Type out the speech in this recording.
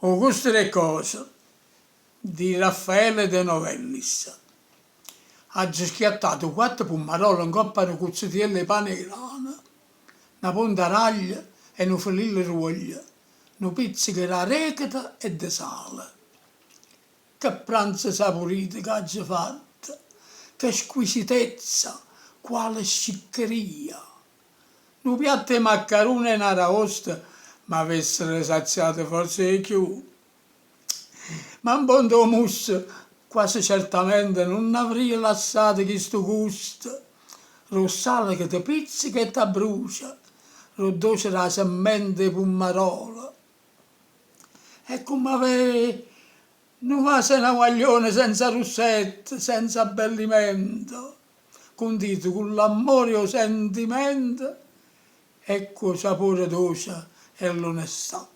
'O gusto d' 'e ccose di Raffaele De Novellis. Aggio schiattato quatto pummarole ncopp' a nu cuzzetiello 'e pane 'e grano, na ponta r'aglio e nu felillo d'uoglio, nu pizzico d'arecheta e de sale. Che pranzo sapurito ch'aggio fatto! Che squisitezza! Quale sciccheria! Nu piatto 'e maccarune e na raosta m'avessero saziato forse 'e cchiù. Ma 'mponta 'o musso quase certamente nun avria lassato chistu gusto d' 'o ssale che te pizzica e t'abbrucia, d' 'o ddoce d' 'a semmente 'e pummarola. È comme avè nu vaso 'e na guagliona senza russetto, senza abbellimento, cundito cu l'ammore e 'o sentimento e cu 'o sapore doce 'e l'onestà.